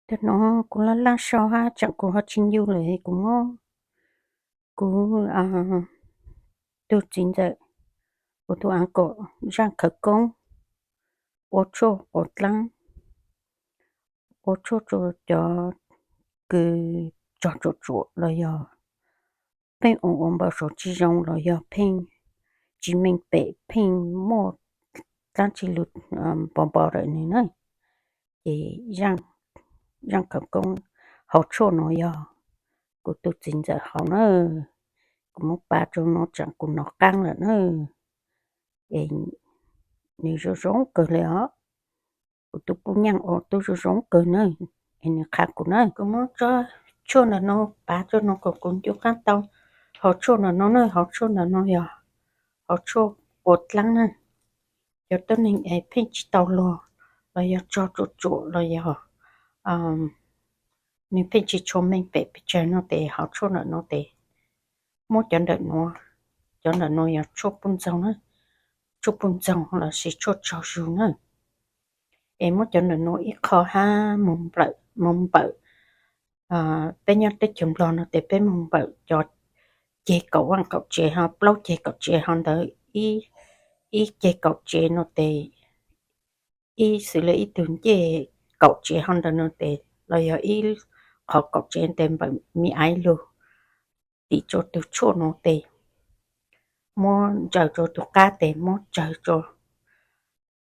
Tam no kuv laj laj so hab tseem kuv ho tsis yug lawm, kuv muab kuv tug txiv ntxawm, kuv tug uncle zaaj khawv koob ua tshuaj quav dlaab, ua tshuaj rua cov kws tsog tsuam tsuam los yog pheej ua ua npaum suav tsis zoo los yog pheej tsis meej pem, pheej muaj dlaab tsi lug npo npo ntawm nwg na. Ces zaaj khawv koob hauv tshuaj no yog kuv tug txiv ntxawm hauv na. Kuv muab pav rua no tseem kuv nov qaab lawm na. Es nws zoo zoo kawg le os. Kuv tub Pub Nyaaj ua tub zoo zoo kawg na, es nws qha kuv na. Kuv muab tsob tshuaj ntawm no pav rua no kom kuv ncu qaab tau hauv tshuaj ntawm no na. Hauv tshuaj ntawm no yog hauv tshuaj quav dlaab na. Cov tuab neeg es pheej tsis tau lug los yog tsog tsuam tsuam los yog nws pheej tsis tshua meej pem pes tsawg no tes hauv tshuaj ntawm no tes muab cov ntawm nuav, cov ntawm nuav yog tshuaj puj ntxoog na, tshuaj puj ntxoog lossis tshuaj tsaug zug na. Es muab cov ntawm nuav ib qho hab moog nplawm, moog nplawm, peb nyob teb chaws Nplog no tes peb moog nplawm cov ceg kaum vaaj kaum tsev ho plaub ceg kaum tsev ho ntawd, ib ceg kaum tsev no tes, ib xws le ib tug ncej kaum tsev ho ntawd no tes los yog ib qho kaum tsev tes nplawm me aiv lug tim rua tug tshuaj no tes muab ntsaws rua tug qab tes muab tsawg,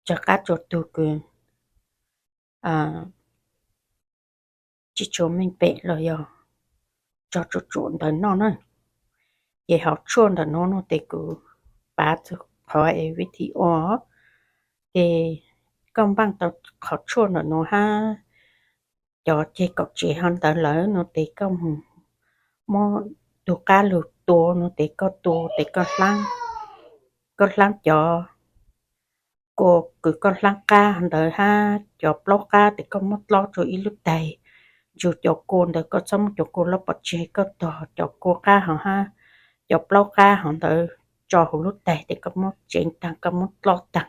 tsawg qab rua tug kws tsis tshua meej pem los yog tsog tsuam tsuam ntawd noj na. Ces hauv tshuaj ntawm nuav no tes kuv pav txug qhov es vij thi ua, ces koj npaaj tau qhov tshuaj ntawm nuav hab cov ceg kaum tsev ho ntawd lawm no tes koj moog muab tug qab lug tua no tes koj tua tes koj hlaab, koj hlaab cov kua kws koj hlaab qab ho ntawd hab cov plaub qab tes koj muab dlob rua ib lub taig, ntsug cov kua ntawd koj txhob muab cov kua lub pov tseg, koj tog cov kua qab ho hab cov plaub qab ho ntawd tso huv lub taig tes koj muab tseev taag koj muab dlob taag.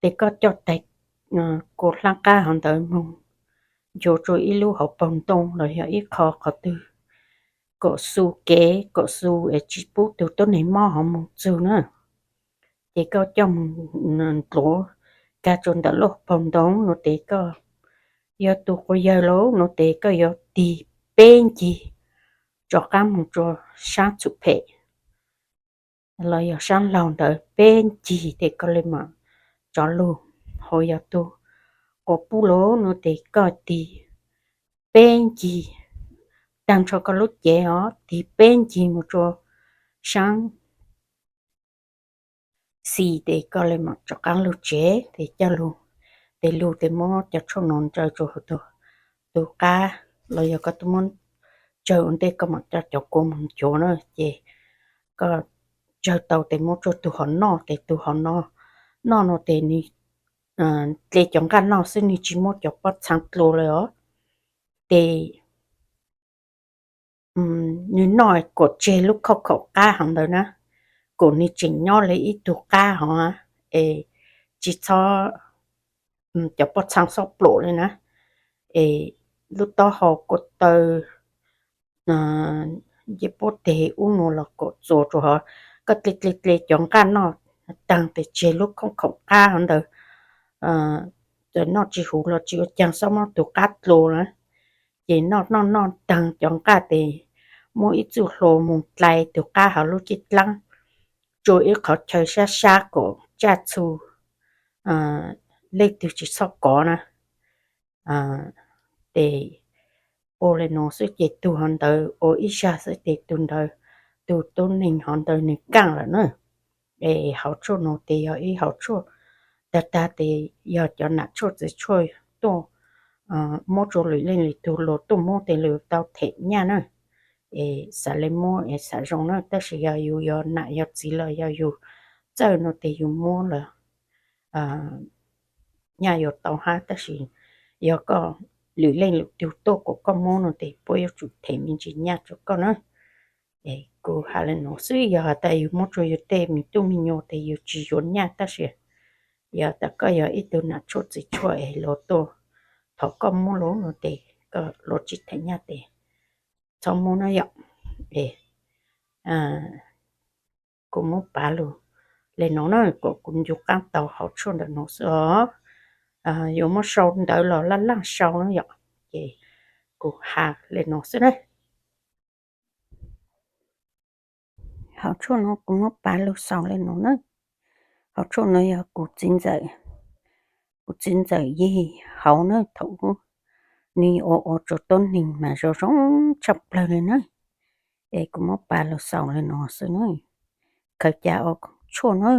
Tes koj coj taig kua hlaab qab ho ntawd moog nchuav rua ib lub hauv paug ntoo los yog ib qho qhov twg kom xu kev kom xu es tsis pub tug tuab neeg mob ho moog txug na. Ces koj coj moog ntxuav kag rua ntawm lub hauv paug ntoo no tes koj yog tug quas yawg lawm no tes koj yuav tig peb ncig rov qaab moog rua saab txhum phem los yog saab laug ntawd peb ncig tes koj le maam rov lug. Ho yog tug quas pub lawm no tes koj tig peb ncig taag nrho koj lub cev os, tig peb ncig moog rua saab xis tes koj le maam rov qaab lug tsev tes coj lug, tes lug tes muab cov tshuaj no ntsaws rua huv tug qab los yog koj tub muab tsawg ua ntej koj maam coj cov kua moog nchuav na. Ces koj tsawg tau tes muab rua tug hov noj tes tug hov noj no tes nwg dle cov nqaj noj xwb nwg tsis muab cov pob txhaa dlua le os. Tes nwg noj kom tseg lub khooj khaum qab hov ntawd na, kom nwg tseem nyob le ib tug qab hov es tsis txhob, cov pob txhaa xob plum le na, es lub taub hau, ko taw, ncej puab teg ub nuav los kom txuas rua hov. Koj dle dle dle cov nqaj noj taag tes tseg lub khooj khaum qab hov ntawd, txawm noj tsis huv los tsis ua caag, xob muab tug qab dlua na. Ces noj noj noj taag cov nqaj tes muab ib txuj hlua moog dlai tug qab hov lub caj dlaab rua ib qhov chaw sab sab kom tsaj txhu leej twg tsis txhob kov na. Tes ua le nuav xwb ces tug hov ntawd ua ib zag xwb tes tug ntawd, tug tuab neeg hov ntawd nwg kaaj lawm na. Es hauv tshuaj nuav tes yog ib hauv tshuaj tag tag tes yog cov nam tshuaj txiv tshuaj tuaj muab rua lwm leej lwm tug los tuaj muab tes lug tau them nyaj na. Es xav le muab es xav zoo na, tab sis yog yus yog nam yog txiv los yog yus txawj no tes yus muab los nyaj yuav tau hab, tab sis yog koj lwm leej lwm tug tuaj kom koj muab no tes puab yuav tsum them me ntsis nyaj rua koj na. Es kuv has le nuav xwb, yog has tas yus muab rua yus tej me tub me nyuam tes yus tsis yuav nyaj, tab sis yog tas koj yog ib tug nam tshuaj txiv tshuaj es luag tuaj Thaum koj muab lub no ces koj luv tsis theem nyaj ces txhob muab na yom. Es kuv muab pav lug le nuav na, kom kuv ncu qaab tau hauv tshuaj ntawm nuav xwb os. Yuav muab sau ntawv los laj laj sau na yom, ces kuv has le nuav xwb na. Hauv tshuaj nuav kuv muab pav lug xaus le nuav na. Hauv tshuaj nuav yog kuv txiv ntxawm, kuv txiv ntxawm yig hauv na, thaum ub nwg ua ua tsuas tuab neeg mas zoo zoo tshaj plawg le na. Es kuv muab pav lug xaus le nuav xwb na. Khaws ca ua tshuaj na.